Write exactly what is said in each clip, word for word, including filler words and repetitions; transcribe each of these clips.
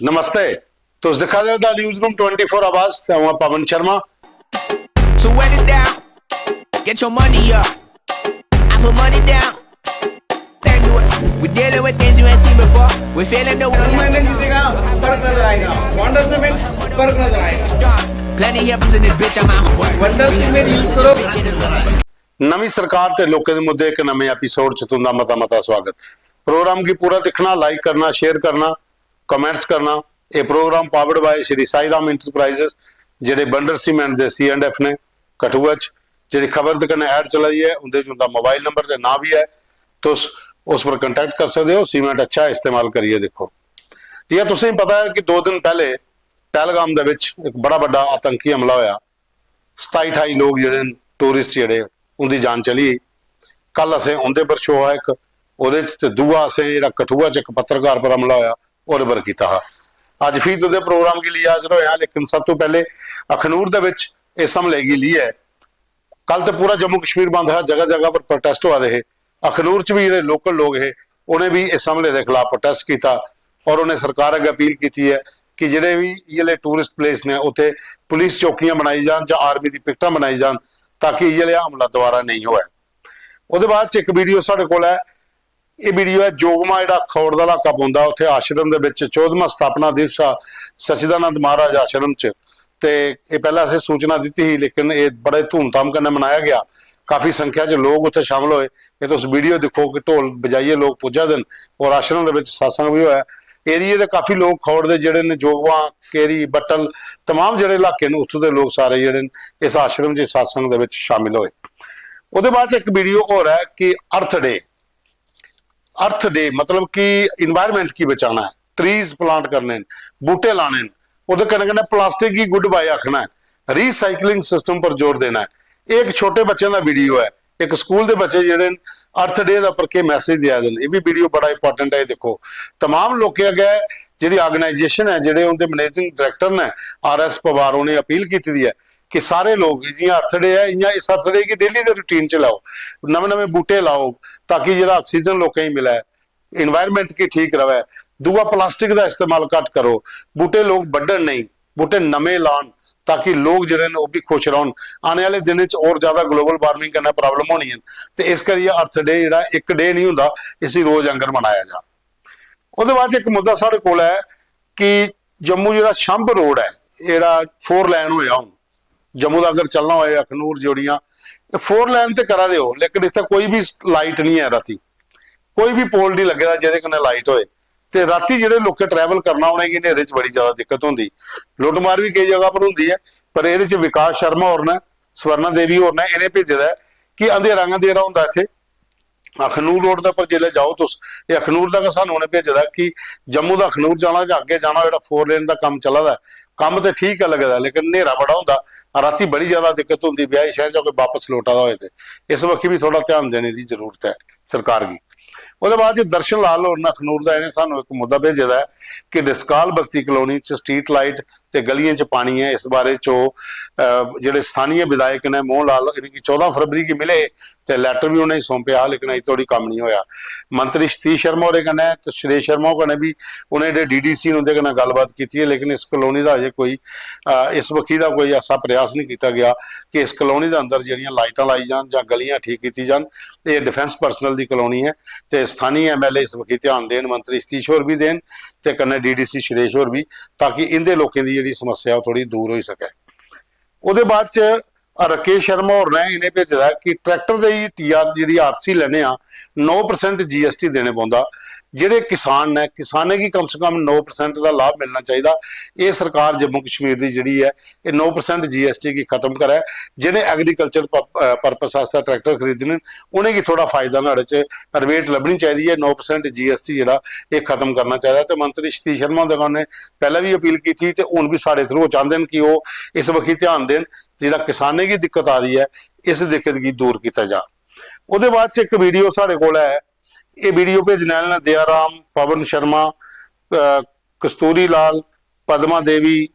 नमस्ते, तुस दिक्खा दे ओ the news room twenty four आवाज ते अ'ऊं आं Pawan Sharma. So when it down, get your money up. I put money down. Thank you. We're dealing with things you ain't seen before. We're feeling the मैंने जीतेगा, फर्क नजर आएगा। वंडर सीमेंट, फर्क नजर आएगा। Plenty happens in this bitch, I'm out of work. Wonder cement use करो। नमीं सरकार ते लोकें दे मुद्दे, इक नमें एपिसोड च तुंदा मता मता स्वागत। प्रोग्राम गी पूरा दिक्खना, लाइक करना, शेयर करना, कमेंट्स करना। एह् programme powered by Shri Sai Ram enterprises, जेह्ड़े बंडर सीमेंट दे सी एंड एफ ने कठुआ च। जेह्ड़ी खबर दे कन्नै ऐड चला दी ऐ, उं'दे च उं'दा मोबाइल नंबर ते नांऽ बी ऐ। तुस उस पर कंटैक्ट करी सकदे ओ। सीमेंट अच्छा ऐ, इस्तेमाल करियै दिक्खो। जि'यां तुसें गी पता ऐ कि दो दिन पैह्ले पहलगाम दे बिच इक बड़ा बड्डा आतंकी हमला होआ। सताई ठाई लोक जेह्ड़े न, टूरिस्ट जेह्ड़े, उं'दी जान चली गेई। कल असें उं'दे पर शो हा इक, ओह्दे च, ते दूआ असें जेह्ड़ा कठुआ च इक पत्रकार पर हमला होआ, ओह्दे पर कीता हा। अज्ज फ्ही तुं'दे प्रोग्राम गी लेइयै हाजर होए आं, लेकिन सब तों पैह्ले अखनूर दे बिच इस हमले गी लेइयै, कल ते पूरा जम्मू कश्मीर बंद हा, जगह जगह पर प्रोटेस्ट होआ दे हे। अखनूर च बी जेह्ड़े लोकल लोक हे, उ'नें बी इस हमले दे खिलाफ प्रोटेस्ट कीता और उ'नें सरकार अग्गें अपील कीती ऐ कि जेह्ड़े बी इ'यै टूरिस्ट प्लेस ने, उत्थै पुलिस चौकियां बनाई जान जां आर्मी दी पिकटां बनाई जान, ताकि इ'यै नेहा हमला दोबारा नेईं होऐ। ओह्दे बाद च इक वीडियो साढ़े कोल ऐ, एह् वीडियो ऐ जोगमा, जेह्ड़ा खौड़ दा इलाका पौंदा, उत्थै आश्रम दे बिच चौदमां स्थापना दिवस हा सच्चिदानंद महाराज आश्रम च। ते एह् पैह्लें असें सूचना दित्ती ही, लेकिन एह् बड़े धूमधाम कन्नै मनाया गेआ। काफी संख्या च लोक उत्थै शामिल होए। एह् तुस वीडियो दिक्खो कि ढोल बजाइयै लोक पुज्जा दे न और आश्रम दे बिच सत्संग बी होआ। एरिया दे काफी लोक खौड़ दे जेह्ड़े न, जोगवा, केरी, बट्टल, तमाम जेह्ड़े इलाके न, उत्थूं दे लोक सारे जेह्ड़े न, इस आश्रम च सत्संग दे बिच शामिल होए। ओह्दे बाद च इक वीडियो होर ऐ कि अर्थ डे, अर्थ डे मतलब कि इन्वायरमेंट गी बचाना ऐ, ट्रीज प्लांट करने न, बूह्टे लाने न, ओह्दे कन्नै कन्नै प्लास्टिक गी गुड बाय आखना ऐ, रीसाइकलिंग सिस्टम पर जोर देना ऐ। एह् इक छोटे बच्चें दा वीडियो ऐ, इक स्कूल दे बच्चे जेह्ड़े न, अर्थ डे दा पर केह् मैसेज देआ दे न, एह् बी वीडियो बड़ा इंपॉर्टेंट ऐ। एह् दिक्खो, तमाम लोकें अग्गें जेह्ड़ी आर्गेनाइजेशन ऐ, जेह्ड़े उं'दे मैनेजिंग डायरेक्टर न आर एस पवार, उ'नें अपील कीती दी ऐ कि सारे लोक, जि'यां अर्थ डे ऐ, इ'यां इस अर्थ डे गी डेली दे रूटीन च लाओ, नमें नमें बूह्टे लाओ, ताकि जेह्ड़ा आक्सीजन लोकें गी मिलै, इन्वायरमेंट गी ठीक रवै। दूआ, प्लास्टिक दा इस्तेमाल घट्ट करो, बूह्टे लोक बड्ढन नेईं, बूह्टे नमें लान, ताकि लोक जेह्ड़े न, ओह् बी खुश रौह्न। आने आह्ले दिनें च होर ज्यादा ग्लोबल वार्मिंग कन्नै प्रॉब्लम होनी ऐ, ते इस करियै अर्थ डे जेह्ड़ा इक डे निं होंदा, इसी रोज आंगर मनाया जा। ओह्दे बाद च इक मुद्दा साढ़े कोल ऐ कि जम्मू जेह्ड़ा छंब रोड ऐ, जेह्ड़ा फोर लेन होएआ हून, जम्मू दा अगर चलना होए अखनूर जोड़ियां, ते फोर लेन ते करा दे ओ, लेकिन इत्थै कोई बी लाइट निं ऐ राती, कोई बी पोल निं लग्गे दा जेह्दे कन्नै लाइट होए। ते राती जेह्ड़े लोकें ट्रैवल करना, उ'नेंगी न्हेरे च बड़ी ज्यादा दिक्कत होंदी। लुट्टमार बी केई जगह पर होंदी ऐ, पर एह्दे च विकास शर्मा होर न, स्वर्णा देवी होर न, इ'नें भेजे दा ऐ कि अंधेरा गै अंधेरा होंदा इत्थै। अखनूर रोड दे उप्पर जिसलै जाओ तुस, एह् अखनूर दा गै सानू उ'नें भेजे दा कि जम्मू दा अखनूर जाना जां अग्गें जाना, जेह्ड़ा फोर लेन दा कम्म चला दा ऐ, कम्म ते ठीक गै लग्गे दा, लेकिन न्हेरा बड़ा होंदा, रातीं बड़ी ज्यादा दिक्कत होंदी, ब्याही शैह् जां कोई बापस लौटा दा होए ते। इस बक्खी बी थोह्ड़ा ध्यान देने दी जरूरत ऐ सरकार गी। ओह्दे बाद च दर्शन लाल होर न अखनूर दा, इ'नें सानू इक मुद्दा भेजे दा ऐ कि डसकाल बख्ती कलोनी च स्ट्रीट लाइट ते गलियें च पानी ऐ। इस बारे च ओह्, अ, जेह्ड़े स्थानीय विधायक न मोहन लाल, इ'नेंगी चौदां फरवरी गी मिले हे ते लैटर बी उ'नेंगी सौंपेआ हा, लेकिन अजें धोड़ी कम्म निं होएआ। मंत्री सतीश शर्मा होरें कन्नै ते सुरेश शर्मा होरें कन्नै बी, उ'नें जेह्ड़े डी डी सी न, उं'दे कन्नै गल्लबात कीती ऐ, लेकिन इस कलोनी दा अजें कोई, अ, इस बक्खी दा कोई ऐसा प्रयास निं कीता गेआ कि इस कलोनी दे अंदर जेह्ड़ियां लाइटां लाई जान जां गलियां ठीक कीती जान। एह् डिफेंस पर्सनल दी कलोनी ऐ ते स्थानीय एम एल ए इस बक्खी ध्यान देन, मंत्री सतीश होर बी देन ते कन्नै डी डी सी सुरेश होर बी, ताकि इं'दे लोकें दी जेह्ड़ी समस्या, ओह् थोह्ड़ी दूर होई सकै। ओह्दे बाद च राकेश शर्मा होर ने इ'नें भेजे दा ऐ कि ट्रैक्टर दे टी आर, जेह्ड़ी आर सी लैने आं, नौ परसेंट जी एस टी देने पौंदा। जेह्ड़े किसान ने, किसानें गी कम से कम नौ परसेंट दा लाभ मिलना चाहिदा। एह् सरकार जम्मू कश्मीर दी जेह्ड़ी ऐ, एह् नौ परसेंट जी एस टी गी खत्म करै। जि'नें एग्रीकल्चर प-, अ, पर्पस आस्तै ट्रैक्टर खरीदने न, उ'नेंगी थोह्ड़ा फायदा नुहाड़े च, रिबेट लब्भनी चाहिदी ऐ। नौ परसेंट जी एस टी जेह्ड़ा, एह् खत्म करना चाहिदा। ते मंत्री सतीश शर्मा हुंदे कन्नै पैह्लें बी अपील कीती ते हून बी साढ़े थ्रू ओह् चांह्दे न कि ओह् इस बक्खी ध्यान देन, जेह्ड़ा किसानें गी दिक्कत आ दी ऐ, इस दिक्कत गी दूर कीता जा। ओह्दे बाद च इक वीडियो साढ़े कोल ऐ, एह् वीडियो भेजने आह्ले न दया राम, पवन शर्मा, अ, कस्तूरी लाल, पद्मा देवी,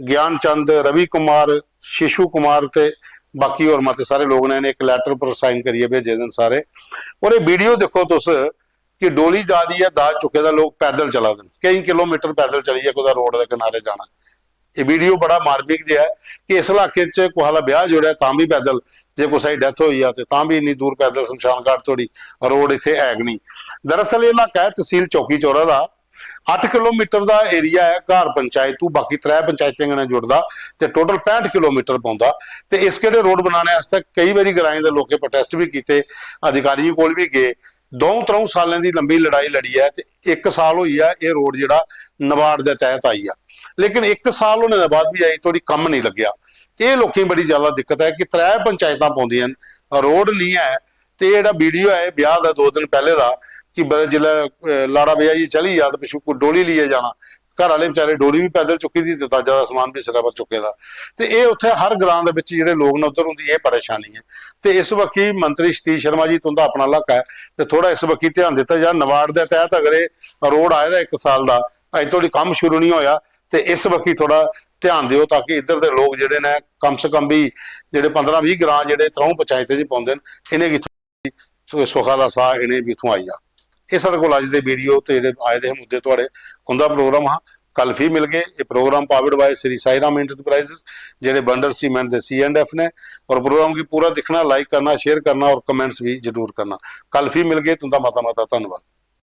ज्ञान चंद, रवि कुमार, शिशु कुमार ते बाकी होर मते सारे लोक ने, इ'नें इक लैटर पर साइन करियै भेजे दे न सारे। और एह् वीडियो दिक्खो तुस कि डोली जा दी ऐ दाज चुक्के दा, लोक पैदल चला दे न, केईं किलोमीटर पैदल चलियै कुतै रोड दे किनारे जाना। एह् वीडियो बड़ा मार्मिक जेहा ऐ कि इस इलाके च कुसै दा ब्याह जुड़ै तां बी पैदल, जे कुसै दी डेथ होई जा ते तां बी इन्नी दूर पैदल शमशान घाट धोड़ी रोड इत्थै है गै निं। दरअसल एह् इलाका ऐ तसील चौकी चौरा दा, अट्ठ किलोमीटर दा एरिया ऐ घार पंचायत तू बाकी त्रै पंचायतें कन्नै जुड़दा ते टोटल पैंठ किलोमीटर पौंदा। ते इस केड़े रोड बनाने आस्तै केई बारी ग्राएं दे लोकें प्रोटेस्ट बी कीते, अधिकारियें कोल बी गे। द'ऊं त्र'ऊं सालें दी लंबी लड़ाई लड़ी ऐ ते इक साल होई गेआ एह् रोड जेह्ड़ा नबार्ड दे तैह्त आई गेआ, लेकिन इक साल होने दे बाद बी अजें धोड़ी कम्म नेईं लग्गेआ। एह् लोकें गी बड़ी ज्यादा दिक्कत ऐ कि त्रै पंचायतां पौंदियां न, रोड नेईं ऐ। ते एह् जेह्ड़ा वीडियो ऐ, एह् ब्याह दा दो दिन पैह्ले दा कि ब-, जिसलै, अ, लाड़ा ब्याहियै चली जा ते पिच्छों कोई डोली लेइयै जाना, घर आह्ले बेचारे डोली बी पैदल चुक्की दी ते दाजा दा समान बी सिरै पर चुक्के दा। ते एह् उत्थै हर ग्रां दे बिच जेह्ड़े लोक न उद्धर उं'दी एह् परेशानी ऐ। ते इस बक्खी मंत्री सतीश शर्मा जी तुं'दा अपना इलाका ऐ, ते थोह्ड़ा इस बक्खी ध्यान दित्ता जा। नबार्ड दे तैह्त अगर एह् रोड आए दा इक साल दा, अजें धोड़ी कम्म शुरू निं होआ, ते इस बक्खी थोह्ड़ा ध्यान देओ ताकि इद्धर दे लोक जेह्ड़े न कम से कम बी जेह्ड़े पंदरां बीह् ग्रां जेह्ड़े त्र'ऊं पंचायतें च पौंदे न, इ'नेंगी थोह्ड़ी सुखा दा साह् इ'नेंगी बी इत्थुआं आई जा। एह् साढ़े कोल अज्ज दे वीडियो ते जेह्ड़े आए दे हे मुद्दे थुआढ़े, उं'दा प्रोग्राम हा। कल फ्ही मिलगे। एह् programme powered by Shri Sai Ram enterprises, जेह्ड़े बंडल सीमेंट दे सी एंड एफ ने। और प्रोग्राम गी पूरा दिक्खना, लाइक करना, शेयर करना और कमेंट्स बी जरूर करना। कल फ्ही मिलगे। तुं'दा मता मता धन्नवाद।